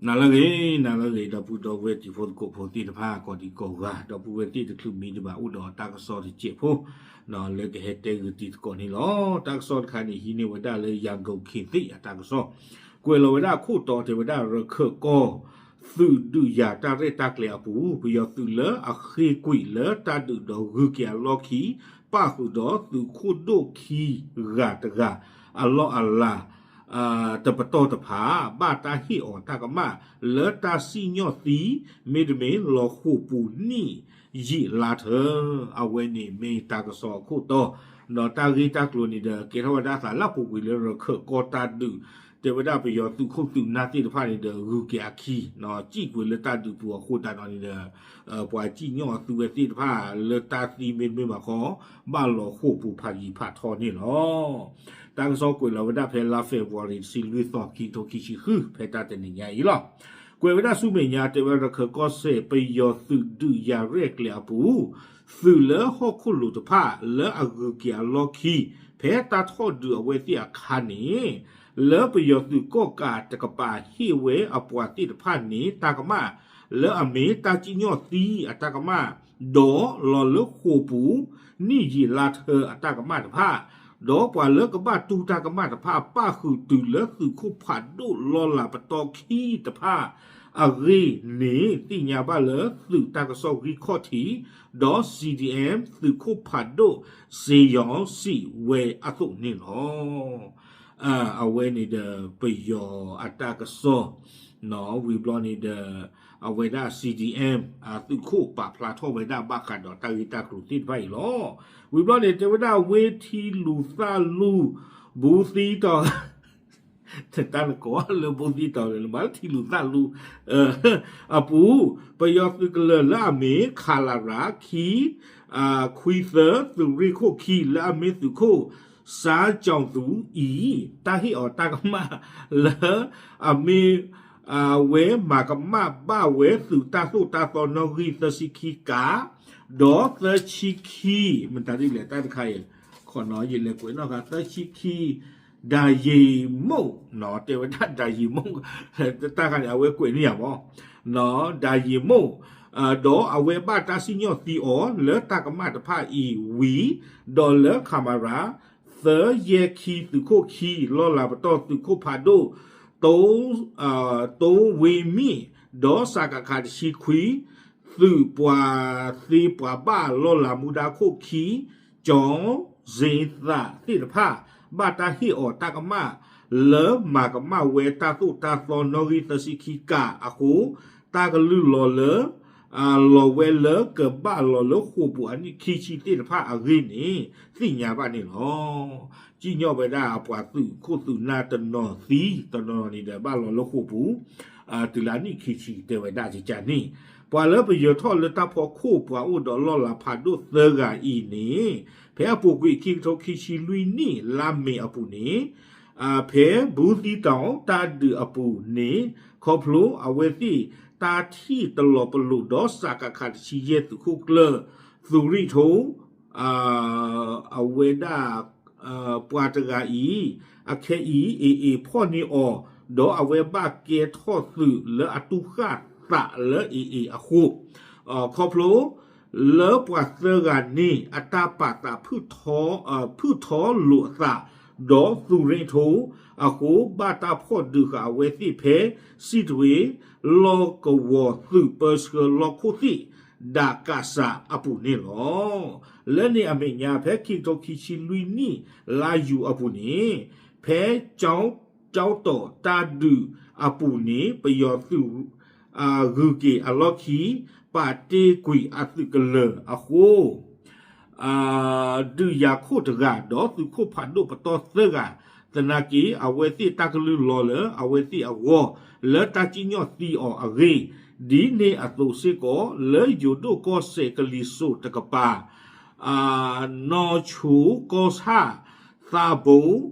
နၤလၢအဂ့ၤ, နၤလၢအဂ့ၤ ဒီပုၢ်ဒီဝဲၢ်တံၤဖိသကိးဖိသ့ၣ်တဖၣ် ကိးဒံကိးဂၤ, ဒီပုၢ်ဝဲၢ်သ့ၣ်တချုးမံဒံးဘၣ် အိၣ်ဒီးတၢ်ကစီၣ်တစဲးဖိ လၢကဟဲတဲဂုာ်တံၤသကိးန့ၣ်လီၤ. တၢ်ကစီၣ်တခါန့ၣ် ဟံးန့ၢ်ဝဲဒၣ်လၢ ရန်ကုန်ခေတ်သစ် အတၢ်ကစီၣ်, ကွဲးလီၤဝဲဒၣ်အခိၣ်တီတဲဝဲဒၣ် ရခၢၣ်ကီၢ် သုးဒုးယၤတၢ်ရဲၣ်တၢ်ကျဲၤအပူၤ ပယီၤသုးလၢအဃ့ကွံာ်လၢတၢ်ဒုးဒီးဂုၤက့ၤအလီၢ်ခံ ပၣ်ဃုာ်ဒီးသုးခိၣ်ဒိၣ်ခံဂၤတဂၤ အလီၢ်အလၤ တပတီၢ်တဖၣ် ဘၣ်တၢ်ဟ့ၣ်အီၤတၢ်ကမၣ် လၢတၢ်စံၣ်ညီၣ်သံ မ့တမ့ၢ်လီၤဃိာ်ပူၤနံၣ်ယံာ်လါထၢ, အဝဲန့ၣ်မ့ၢ်တၢ်ကစီၣ်အခိၣ်တီ, ဒီးတၢ်ဂ့ၢ်တၢ်ကျိၤန့ၣ်ဒီး ကဲထီၣ်ဝဲဒၣ်သးလၢအပူၤကွံာ်လၢရခၢၣ်ကီၢ်တၢ်ဒုး, တဲဝဲဒၣ်ပယီၤသုးခိၣ်သုးနၢ်သ့ၣ်တဖၣ်န့ၣ်ဒီး ဂုၤက့ၤအခံ, စံၣ်ကွံာ်လၢတၢ်ဒုးပူၤအဃိသတးဒီးန့ၣ်ဒီး ပှၤစံၣ်ညီၣ်အသုဝဲသ့ၣ်တဖၣ် လၢတၢ်သံမ့တမ့ၢ်ဘၣ်ခီ ဘၣ်လီၤဃိာ်ပူၤဖးယံၤဖးထီန့ၣ်လီၤ. တၢ်ကစီၣ်ကွဲးလီၤဝဲဒၣ်ဖဲလါ February တဆံလွံၢ်သီ ခံကထိခံဆံဃု ဖဲတၢ်တနံၤညါအံၤလီၤ. ကွဲးဝဲဒၣ်ဆူမဲာ်ညါ တဲဝဲဒၣ်ရခၢၣ်ကီၢ်စဲၣ် ပယီၤသုးဒုးယၤရဲၣ်ကျဲၤအပူၤ သုးလၢဟီၣ်ခိၣ်လိၤတဖၣ် လၢအဂုၤက့ၤအလီၢ်ခံ ဖဲတၢ်ထီၣ်ဒုးအဝဲသ့ၣ်အခါန့ၣ် လၢပယီၤသုးကီၣ်ကးတကပၤဟ့ၣ်ဝဲအပှၤသ့ၣ်တဖၣ်န့ၣ် တၢ်ကမၣ် လၢအမ့ၢ်တၢ်စံၣ်ညီၣ်သံအတၢ်ကမၣ် ဒီးလီၤလၢဃိာ်ပူၤ နံၣ်ယံာ်လါထၢအတၢ်ကမၣ်တဖၣ်, ဒီးပှၤလၢကဘၣ်တူၢ်တၢ်ကမၣ်တဖၣ် ပၣ်ဃုာ်တုၤလၢသုးခိၣ်ဖးဒိၣ်လီၢ်လၤပတီၢ်ခံတဖၣ်အဂ့ၢ်န့ၣ် သ့ၣ်ညါဘၣ်လၢသုးတၢ်ကစီၣ်ဂံၢ်ခီၣ်ထံး ဒီး CDM သုးခိၣ်ဖးဒိၣ် စ့ယီၤစံးဝဲအသိးန့ၣ်လီၤ. အဝဲန့ၣ်ဒီးပယီၤအတၢ်ကစီၣ် ဝံၤဘျီန့ၣ်ဒီး အဝဲဒၣ် CDM သုးခိၣ်ပာ်ဖျါထီၣ်ဝဲဒၣ်ဘၣ်ဃးဒီးတၢ်ဂ့ၢ်တၢ်ကျိၤသ့ၣ်တဖၣ်အံၤလီၤ. ဝံၤဘျီန့ၣ် တဲဝဲဒၣ်ဝ့ၢ်ထံလူၤသၣ်လူၤ ဘူးသံတီၤ တၢ်နကိးလၢဘူးသံတီၤ လၢမၤလၢထံလူၤသၣ်လူၤ အပူၤ ပယီၤသုးကလၢၤလၢအမ့ၢ် ခလရ ခံ ခွံသၢ သုးရ့ၣ်ခိၣ်ခံ လၢအမ့ၢ်သုးခိၣ် စါကၠီၤသူအံၤ တၢ်ဟ့ၣ်အီၤတၢ်ကမၣ်လၢ အမ့ၢ် ဝဲမၤကမၣ်ဘၣ်ဝဲသုးတၢ်သိၣ်တၢ်သီနီၣ်ဂံၢ်သၢဆံခံကး ဒီးသၢဆံခံ မတၤဒ်လဲၣ်တၢ်တခါအံၤ ခီနီၤ ယလဲၤကွဲးနီၣ်ဃာ် သၢဆံခံ ဒၤယံၤမိၣ် တဲဝဲဒၣ်ဒၤယံၤမိၣ် တၢ်ခါန့ၣ် အဝဲကွဲးန့ၢ်ယၤမး ဒၤယံၤမိၣ် ဒီးအဝဲဘၣ်တၢ်စံၣ်ညီၣ်သံအီၤလၢတၢ်ကမၣ်တဖၣ်အံၤဝံၤ ဒီးလၢ ခမရ သၢယဲၢ်ခံ သုးခိၣ်ခံ လီၢ်လၤပတီၢ် သုးခိၣ်ဖးဒိၣ် တိ တိဝ့မံၣ် ဒီး စကခ တဆံခွံ သုးပှၤသ့ပှၤဘၣ်လီၢ်လၤမူဒါခိၣ်ခံ ကၠီၤစ့သးသ့ၣ်တဖၣ် ဘၣ်တၢ်ဟ့ၣ်အီၤတၢ်ကမၣ် လၢမၤကမၣ်ဝဲတၢ်သိၣ်တၢ်သီနီၣ်ဂံၢ်သၢဆံခံကးအဃိ တၢ်ကလုၢ်လီၤလၢ လီၤဝဲလၢကဘၣ်လီၤလၢဃိာ်ပူၤအနံၣ်ခံဆံသ့ၣ်တဖၣ်အဂ့ၢ်န့ၣ် သ့ၣ်ညါဘၣ်န့ၣ်လီၤ. စံၣ်ညီၣ်ဝဲဒၣ်အပှၤသုးခိၣ်သုးနၢ်တနီၤသံ တနီၤနီၤန့ၣ်ဒီး ဘၣ်လီၤလၢဃိာ်ပူၤ တုၤလၢအနံၣ်ခံဆံတဲဝဲဒၣ်ကကန့ၣ် ပှၤလၢပယီၤထီၣ်လၢတၢ်ဖီခိၣ်ပှၤအိၣ်ဒီးလီၢ်လၤဖးဒိၣ်သၢဂၤအံၤန့ၣ် ဖဲအပူၤကွံာ်ခံကထိခံဆံလွံၢ်နံၣ် လါမ့ၤအပူၤန့ၣ် ဖဲဘူးသံတီၤတၢ်ဒုးအပူၤန့ၣ် ခီဖျိအဝဲသ့ၣ်တၢ်ထံၣ်တလီၤပလိာ်ဒီး စကခ တဆံယဲၢ် သုးခိၣ်ကျၢၢ် သုးရ့ၣ်ထိ အဝဲဒၣ် ပှၤတဂၤအံၤ အခဲအံၤ AA ဖီၣ်န့ၢ်အီၤ ဒီးအဝဲဘၣ်ကဲထီၣ်သုးလၢအတူၢ်ဃၣ်သးလၢ AA အဃိ ခီဖျိ လၢပှၤသၢဂၤန့ၣ် အတၢ်ပာ်သး ဖုၣ်ထီလိာ်အသး ဒီးသုးရ့ၣ်ထိ အဃိ ဘၣ်တၢ်ဖီၣ်ဒုးဃာ်အဝဲသ့ၣ်ဖဲ စံးတရ့ လီၢ်ကဝီၤသုးပၢဆှၢလီၢ်ခိၣ်သ့ၣ် ဒးကးစးအပူၤန့ၣ်လီၤ. လၢန့ၣ်အမဲာ်ညါ ဖဲခံကထိခံဆံလွံၢ်နံၣ် လါယူၤအပူၤန့ၣ် ဖဲ ကၠီတီၤတၢ်ဒုးအပူၤန့ၣ် ပယီၤသုး ဂုၤက့ၤအလီၢ်ခံ ပာ်တ့ၢ်ကွံာ်အသုးကလၢၤအဃိ ဒုးယၤခိၣ်တဂၤ ဒီးသုးခိၣ်ဖးဒိၣ်ပတီၢ်သၢဂၤ သနာ်က့ အဝဲသ့ၣ်တၢ်ကလုၢ်လီၤလၢအဝဲသ့ၣ်အဂီၢ် လၢတၢ်စံၣ်ညီၣ်သံအီၤအဂ့ၢ် ဒ်န့ၣ်အသိးစ့ၢ်ကီး လၢယိၤဒိၣ်ကီၢ်စဲၣ်ကလံၤစိးတကပၤ နီၢ်ဆိကီၢ်ဆၣ် သးဘိ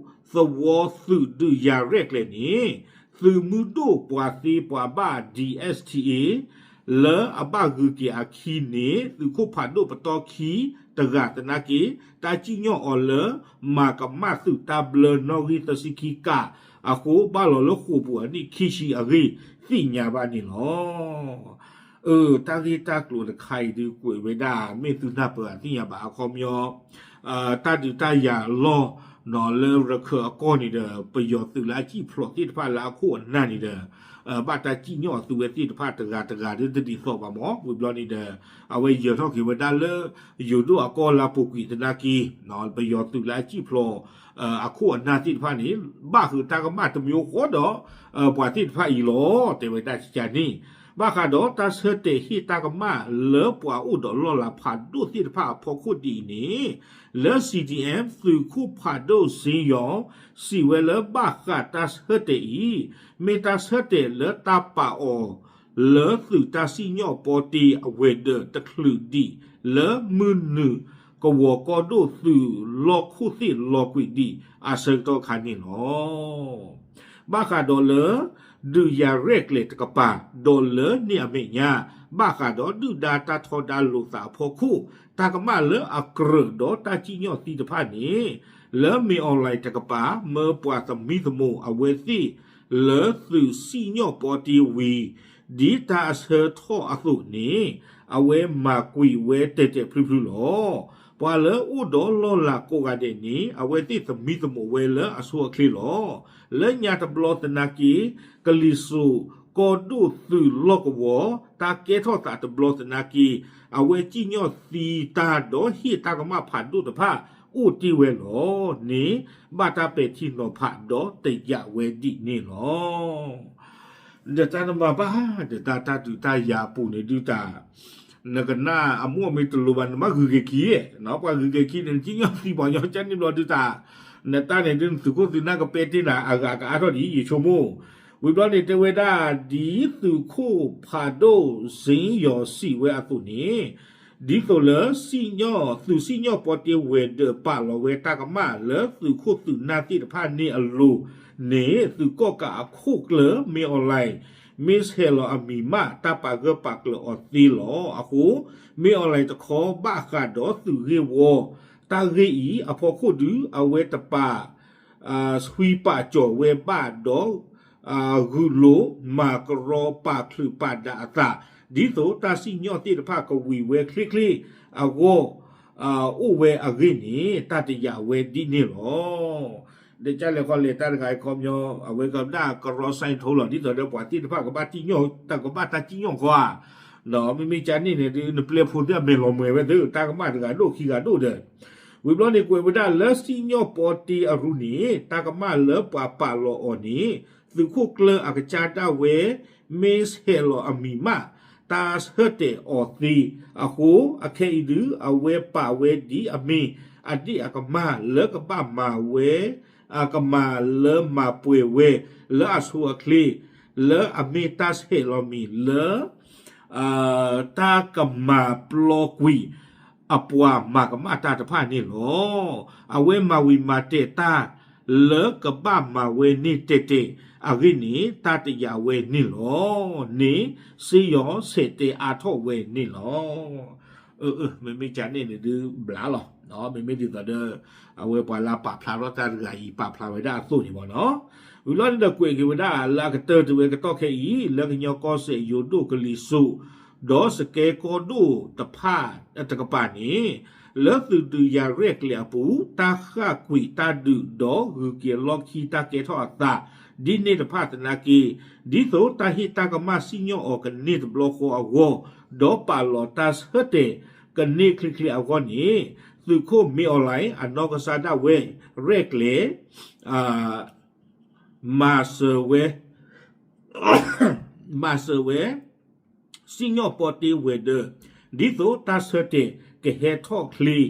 သဝီသုးဒုးယၤရဲၣ်ကျဲၤန့ၣ် သုးမုၢ်ဒိၣ်ပှၤသ့ပှၤဘၣ် DSTA လၢအဘၣ်ဂုၤက့ၤအခံန့ၣ် သုးခိၣ်ဖးဒိၣ်ပတီၢ်ခံ တဂၤသနာ်က့ တၢ်စံၣ်ညီၣ်အီၤလၢ မၤကမၣ်သုးတၢ်ဘျၢနီၣ်ဂံၢ်သၢဆံခံကးအဃိ ဘၣ်လီၤလၢဃိာ်ပူၤအနံၣ်ခံဆံအဂ့ၢ် သ့ၣ်ညါဘၣ်န့ၣ်လီၤ. အၢ တၢ်ဂ့ၢ်တၢ်ကျိၤတခါအံၤဒုးကွဲးဝဲဒၣ် မ့ၢ်သုနၢ်ပၢၢ်အသ့ၣ်ညါဘၣ်အခီပညီ တၢ်ဒုးတၢ်ယၤလီၢ်လၢရခၢၣ်အကီၢ်န့ၣ်ဒီး ပယီၤသုးလၢအစံၣ်ဖျိးသ့ၣ်တဖၣ်လၢအခိၣ်အနၢ်န့ၣ်ဒီး ဘၣ်တၢ်စံၣ်ညီၣ်အသုးဝဲသ့ၣ်တဖၣ်တဂၤတဂၤဒ်တဒ်သိးဘၣ်မး ဝံၤဘျီန့ၣ်ဒီး အဝဲယၢၤထီၣ်က့ၤဝဲဒၣ်လၢ ယိၤဒိၣ်အကီၢ်လၢအပူၤကွံာ်သနာ်က့ ပယီၤသုးလၢအစံၣ်ဖျိး အခိၣ်အနၢ်သ့ၣ်တဖၣ်န့ၣ် ဘၣ်ဃုာ်တၢ်ကမၣ်တမံၤဃီဒီး ပှၤသ့ၣ်တဖၣ်အံၤလီၤ တဲဝဲဒၣ်ကကန့ၣ် ဘၣ်ဃးဒီးတၢ်ဆၢတဲာ်ဟ့ၣ်တၢ်ကမၣ်လၢပှၤအိၣ်ဒီးလီၢ်လၤဖးဒိၣ်သ့ၣ်တဖၣ်အဖီခိၣ်ဒ်အံၤန့ၣ် လၢ C D M သုးခိၣ်ဖးဒိၣ်စ့ယီၤ စံးဝဲလၢဘၣ်ဃးတၢ်ဆၢတဲာ်အံၤ မ့ၢ်တၢ်ဆၢတဲာ်လၢတၢ်ပာ်အီၤ လၢသုးတၢ်စံၣ်ညီၣ်ပီတ့အဝဲၤဒၢးတချုးဒံး လၢမုၢ်နုာ်ကဝီၤကီၢ်ဒိၣ်သုးလီၢ်ခိၣ်သ့ၣ်လီၤကွံာ်ဒံးအဆၢကတီၢ်ခါန့ၣ်လီၤ. ဘၣ်ဃးဒီးလၢ ဒုးယၤရဲၣ်ကျဲၤတကပၤ ဒီးလၢန့ၣ်အမဲာ်ညါ ဘၣ်ဃးဒီးဒုၣ်ဒါတၢ်ထီဒါလိာ်သးအဖီခိၣ် တၢ်ကမၣ်လၢအကြၢးဒီးတၢ်စံၣ်ညီၣ်သံတဖၣ်န့ၣ် လၢမ့ၢ်အီၣ်လဲၣ်တကပၤ မၢပှၤသမံသမိးအဝဲသ့ၣ် လၢသုးစံၣ်ညီၣ်ပီတ့ဝံၤ ဒ်တၢ်အဆၢထီၣ်အသိးန့ၣ် အဝဲမၤကွံာ်ဝဲတဲာ်တဲာ်ဖျုဖျုလီၤ. ပှၤလၢအိၣ်ဒီးလီၢ်လၤကိးဂၤဒဲးန့ၣ် အဝဲသ့ၣ်သမံသမိးဝဲလၢအဆိအချ့လီၤ. လၢညါတဘျီသနာ်က့ ကလံၤစိးကီၢ်ဒိၣ်သုးလီၢ်ကဝီၤ တၢ်ကဲထီၣ်သးတဘျီသနာ်က့ အဝဲစံၣ်ညီၣ်သံတၢ်ဒီးဟ့ၣ်တၢ်ကမၣ်ဖးဒိၣ်တဖၣ်အိၣ်တ့ၢ်ဝဲလီၤန့ၣ် ဘၣ်တၢ်ပဲာ်ထံနီၤဖးဒီးတယာ်ဝဲဒ်န့ၣ်လီၤ. ဒီးတၢ်နမၤဘၣ် ဒီးတၢ်တၢ်ဒုးတၢ်ယၤအပူၤန့ၣ်ဒုးတၢ် နကနၣ်အမိၢ်မ့ၢ်တလိၤဘၣ် နဘၣ်ဂုၤက့ၤခံ, ပှၤဂုၤက့ၤခံန့ၣ် နစံၣ်ညီၣ်သံပှၤကညီကန့ၣ်ဘျီဒုးတၢ် နတၢ်န့ၣ်ဒုး နသုးခိၣ်သုးနၢ်ကပဲတ့ၢ်နၤ အဂၤကအါထီၣ်ဒ်အံၤ ယဆိကမိၣ်. ဝံၤဘျီန့ၣ်တဲဝဲဒၣ် ဒ်သုးခိၣ်ဖးဒိၣ်စ့ယီၤစံးဝဲအသိးန့ၣ် ဒ်သိးလၢ စံၣ်ညီၣ် သုးစံၣ်ညီၣ်ပီတ့ဝဲၤဒၢးပာ်လီၤဝဲတၢ်ကမၣ်လၢ သုးခိၣ်သုးနၢ်သ့ၣ်တဖၣ်န့ၣ်အလိၤန့ၣ် သုးကီၣ်ကးအခိၣ်ကျၢၢ် မ့ၢ်အီၣ်လဲၣ် မ့ၢ်ဟဲလီၤအမံၤမး တၢ်ပာ်ဂၢၢ်ပာ်ကျၢၤအီၤသ့လီၤ. အဃိ မ့ၢ်အီၣ်လဲၣ်တခီဘၣ်ဃးဒီးသုးဂ့ၢ်ဝီ တၢ်ဂ့ၢ်အံၤအဖီခိၣ်ဒုး အဝဲတပာ် ဆွံပာ်စီၤဝဲဘၣ်ဒီး ဂုာ်လိာ်မၤကရီပာ်ချုးပာ်ဒးအသး ဒ်သိးတၢ်စံၣ်ညီၣ်သ့ၣ်တဖၣ်ကဝံၤဝဲချ့ချ့အဂီၢ် အိၣ်ဝဲအဂ့ၢ်န့ၣ် တၢ်တယာ်ဝဲဒ်န့ၣ်လီၤ. ဒီးကလဲၤခီလဲၤတၢ်တခါအံၤခီပညီ အဝဲကဒၣ်ကရီစဲထိလီၤ ဒ်သိးဒီးပှၤသ့ၣ်တဖၣ်ကဘၣ်တၢ်ကဘၣ်တၢ်စံၣ်ညီၣ်ဃီဧါ. မ့မ့ၢ်ကန့ၣ်န့ၣ်ဒုး နပျဲၢ်ဖိသ့ၣ်အမဲာ်လီၤမှဲၤဝဲသ့ၣ် တၢ်ကမၣ်တဂၤဒိၣ်ခံဂၤဒိၣ်ဒီး ဝံၤဘျီန့ၣ်ကွဲးဝဲဒၣ်လၢစံၣ်ညီၣ်ပီတ့အရူန့ၣ် တၢ်ကမၣ်လၢပှၤပာ်လီၤအီၤန့ၣ် သုးခိၣ်ကျၢၢ်အကစၢ်ဒၣ်ဝဲ မ့ၢ်ဟဲလီၤအမံၤမး တၢ်ဆၢတဲာ်အီၤသ့အဃိ အခဲအံၤဒုး အဝဲပာ်ဝဲဒ်အမ့ၢ်အဒ့ၣ်အကမၢ်လၢကဘၣ်မၤဝဲ အကမၤလၢမၤပှဲၤဝဲ လၢအဆိအချ့ လၢအမ့ၢ်တၢ်ဆဲးလီၤမံၤလၢ တၢ်ကမၤပျီကွံာ် အပှၤမၤကမၣ်တၢ်တဖၣ်န့ၣ်လီၤ. အဝဲမၤဝံၤမၤတဲာ်တၢ် လၢကဘၣ်မၤဝဲန့ၣ်တဲာ်တဲာ်အဂ့ၢ်န့ၣ် တၢ်တယာ်ဝဲန့ၣ်လီၤ. န့ၣ် စ့ယီၤဆဲးတဲအါထီၣ်ဝဲန့ၣ်လီၤ. မ့မ့ၢ်ကန့ၣ်န့ၣ်ဒုးဘျါလီၤ. မ့မ့ၢ်ဒ်သိးဒီး အဝဲပှၤလၢပာ်ဖျါထီၣ်တၢ်တဂၤအံၤ ပာ်ဖျါဝဲဒၣ်အသိးန့ၣ်ဘၣ်နီၤ. ဝံၤလီၤန့ၣ်ဒီးကွဲးက့ၤဝဲဒၣ်လၢအကတၢၢ်တဝဲကတီၢ်ခဲအံၤ လၢကညီကီၢ်စဲၣ်ယိၤဒိၣ်ကလံၤစိး ဒီးစကဲကီၢ်ဒိၣ်တဖၣ်တကပၤန့ၣ် လၢသုးဒုးယၤရဲၣ်ကျဲၤအပူၤ တၢ်ဃၣ်ကွံာ်တၢ်ဒုးဒီးဂုၤက့ၤလီၢ်ခံတၢ်ကဲထီၣ်အသး ဒ်န့ၣ်တဖၣ်သနာ်က့ ဒ်သိးတၢ်ဟ့ၣ်တၢ်ကမၣ်စံၣ်ညီၣ်အီၤကန့ၢ်တဘျီဃီအဂီၢ် ဒီးပာ်လီၤတၢ်ဆၢတဲာ်ကန့ၢ်ချ့ချ့အဂီၢ်န့ၣ် သုးခိၣ်မ့ၢ်အီၣ်လဲၣ် အနီၢ်ကစၢ်ဒၣ်ဝဲ ရဲၣ်ကျဲၤ မၤစၢၤဝဲ မၤစၢၤဝဲ စံၣ်ညီၣ်ပီတ့ဝဲၤဒၢး ဒ်သိးတၢ်ဆၢတဲာ်ကဟဲထီၣ်ချ့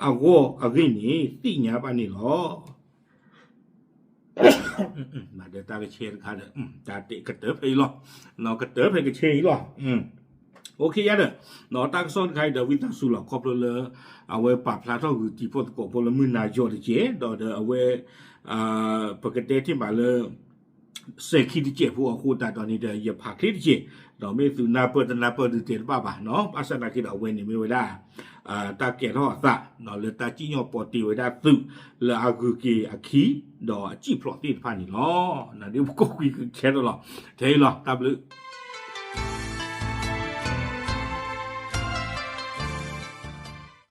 အဂီၢ်အဂ့ၢ်န့ၣ် သ့ၣ်ညါဘၣ်န့ၣ်လီၤ. မၤဒီးတၢ်ကဆဲတခါဒီး တၢ်တဲကတၢၢ်ဖဲအံၤလီၤ. ကတၢၢ်ဖဲကဆဲအံၤလီၤ. အိၣ်ခ့ယါဒီး တၢ်ကစီၣ်တခါအံၤဒီး ဝံသးစူၤလီၤ ခီဖျိလၢ အဝဲပာ်ဖျါထီၣ်ဂုာ်တံၤဖိသကိးဖိလၢမုၢ်နၤယီၤတက့ၢ် ဒီးဒီးအဝဲ ပကတဲထံၣ်ဘၣ်လၢ စဲးခံတစဲးဖိအဃိသတးဒီးန့ၣ်ဒီး ယဖးချ့တစဲး ဒီးမ့ၢ်သုနၢ်ပၢၢ်တနၢ်ပၢၢ်ဒုးတဲတဘၣ်ဘၣ်နီၤ ဘၣ်ဆၣ်သနာ်က့ဒီးအဝဲန့ၣ်မ့ၢ်ဝဲဒၣ် တၢ်ကဲထီၣ်အသးလၢတၢ်စံၣ်ညီၣ်ပီတ့ဝဲဒၣ်သုးလၢအဂုၤက့ၤအခံ ဒီးအစံၣ်ဖျိးသ့ၣ်တဖၣ်န့ၣ်လီၤ. ဒ်ပကိးကွံာ်ခဲလၢာ်လီၤ. ထဲအံၤလီၤ. တၢ်ဘျုး